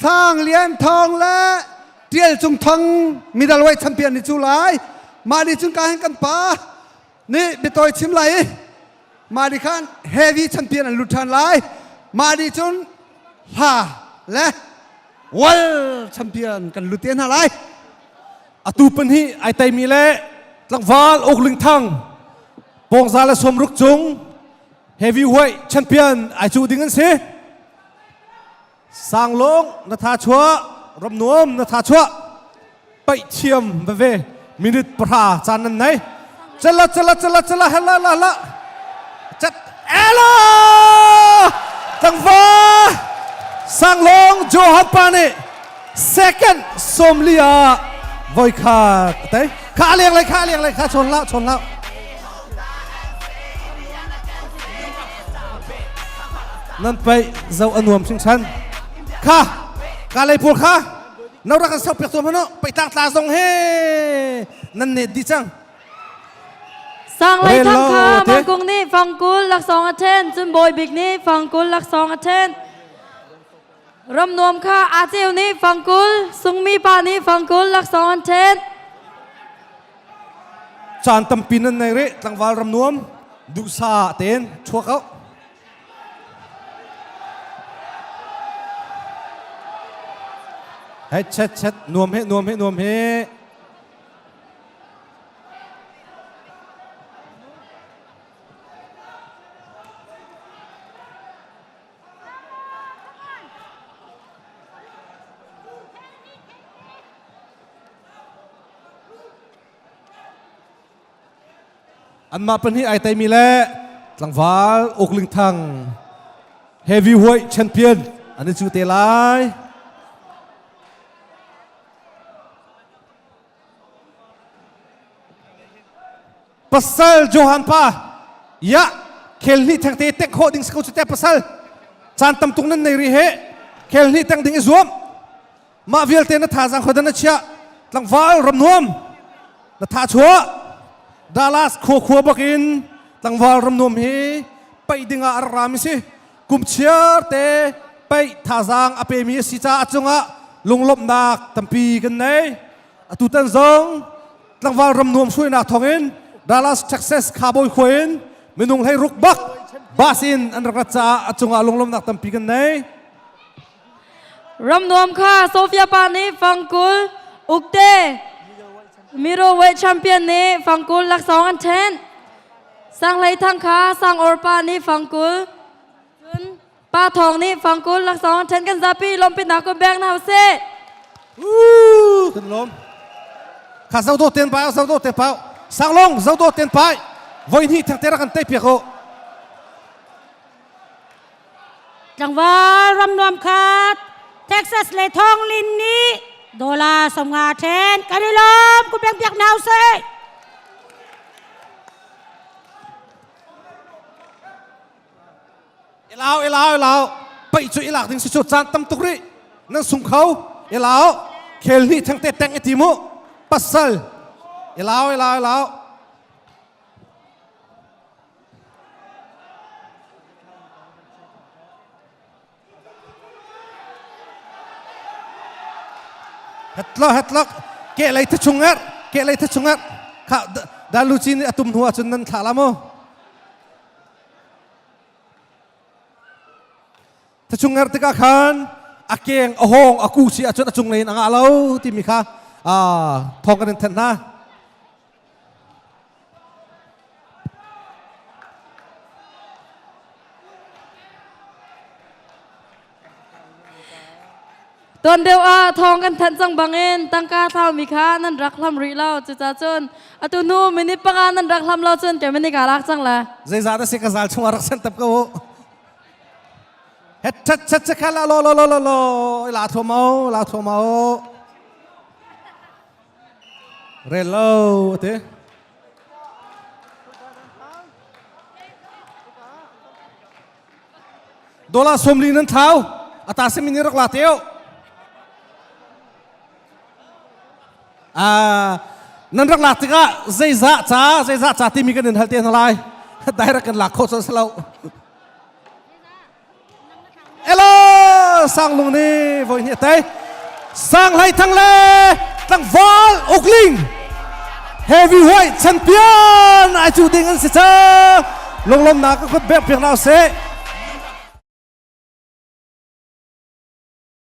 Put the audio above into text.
Sang Lian Thawng le Tial Cung Thang middleweight champion ni cu lai. Mah ni cun ka hin kan pa nih biatawi chim lai i mah ni khan heavy champion an lut ṭhan lai. Mah ni cun hla le world champion kan lut te hna lai. Atu pan hi ai taimi le tlangval Uk Ling Thang pawngza le sawmruk cung heavyweight champion ai cu ding an si. Sanglong na tha chuah ramnuam na tha chuah paih thiam veve minute pahra caan nan nei chala chala chala chala hela la la chat elo tlangva Sanglong Johan pa nih second somli ah voi khat te kha leng lai kha leng lai kha chon la chon la Nan paih zo a nuam hringhran. Kha, ka lei pawl kha no rak kan sok piak tuah hmanh u. Paih tlang tla zong he nan net dih cang. Sang Lei Thang kha Mangkung nih fangkul laksawng a ṭhen, cun Bawi Bik nih fangkul laksawng a ṭhen. Ramnuam kha Aa Ceu nih fangkul, Sungmi pa nih fangkul laksawng an ṭhen. Caan tampi nan nei rih tlangval ramnuam duhsa tein chuak au. Hei chet chet nuam he nuam he nuam he. Anmah pahnih ai teimi le tlangval Uk Ling Thang heavyweight champion an i cu te lai. Pasal Johan pa ya khel hnih theng te tek khawh ding si ko cu te pasal caan tam tuk nan nei rih he khel hnih teng ding i zuam mah vialte na thazaang khodan na chiah tlangval ramnuam na tha chuah Dallas khua khua bakin tlangval ramnuam hi paih dingah a rak rami si kum chiar te paih thazaang a pemi a si caah cungah lunglawmhnak tampi kan nei atutan zong tlangval ramnuam hruainak thawngin Dallas Texas Cowboy khua in minung hlei ruk bak bus in an rak rat caah a cungah lunglawmhnak tampi kan nei Ramnuam kha Sofia pa nih fangkul ukte middleweight champion nih fangkul laksawng an ṭhen. Sanghlei Thang kha Sangor pa nih fangkul cun Pa Thawng nih fangkul laksawng an ṭhen kan zapi lawmpinak kun beng hna usih. Kan lawm. Kha zo do ten pai zo do ten pai Sanglong zo do ten pai voi hnih thang te rak kan tei piak u. Tlangval ramnuam khat Texas le Thawng Lin nih dollar 50 ṭhen kan i lawm ku pek piak hna usih. Ilau ilau ilau paih cu ilak ding si cu caan tam tuk rih nan sung kho ilau khel hnih theng te teng i ti mu pasal ilau ilau ilau Hetlo hetlo ke lei thi chung er ke lei thi chung er kha dalu chin atum hnu ahcun nan thlah la mu Thachung er tikah khan a keng a hawng a ku si ahcun a cung lei in a ngah lo timi kha thawng kan in thanh hna. Tuan deuh ah thawng kan thanh cang bangin tangka thlaumi kha nan rak hlam rih lo. Cucaah cun atu hnu minute panga nan rak hlam lo cun ke minute ka lak cang le. Zeizah dah si ka zal chungah rak sent tap ko u. Het chat chat chat kha la lo lo lo lo lo la thua mau la thua mau. Rel lo te. Dollar 40 nan thlau. Ata simi nih rak la teo. Ah, nan rak lak tikah zeizah ca zeizah ca timi kan in hal te hna lai. Direct kan lak khawh cun si lo. Hello! Sanglung nih voi hnih a tei. Sang Hlei Thang le tlangval Ukling heavyweight champion ai cu ding an si cang. Lunglawmnak ka kut bek piak na seh.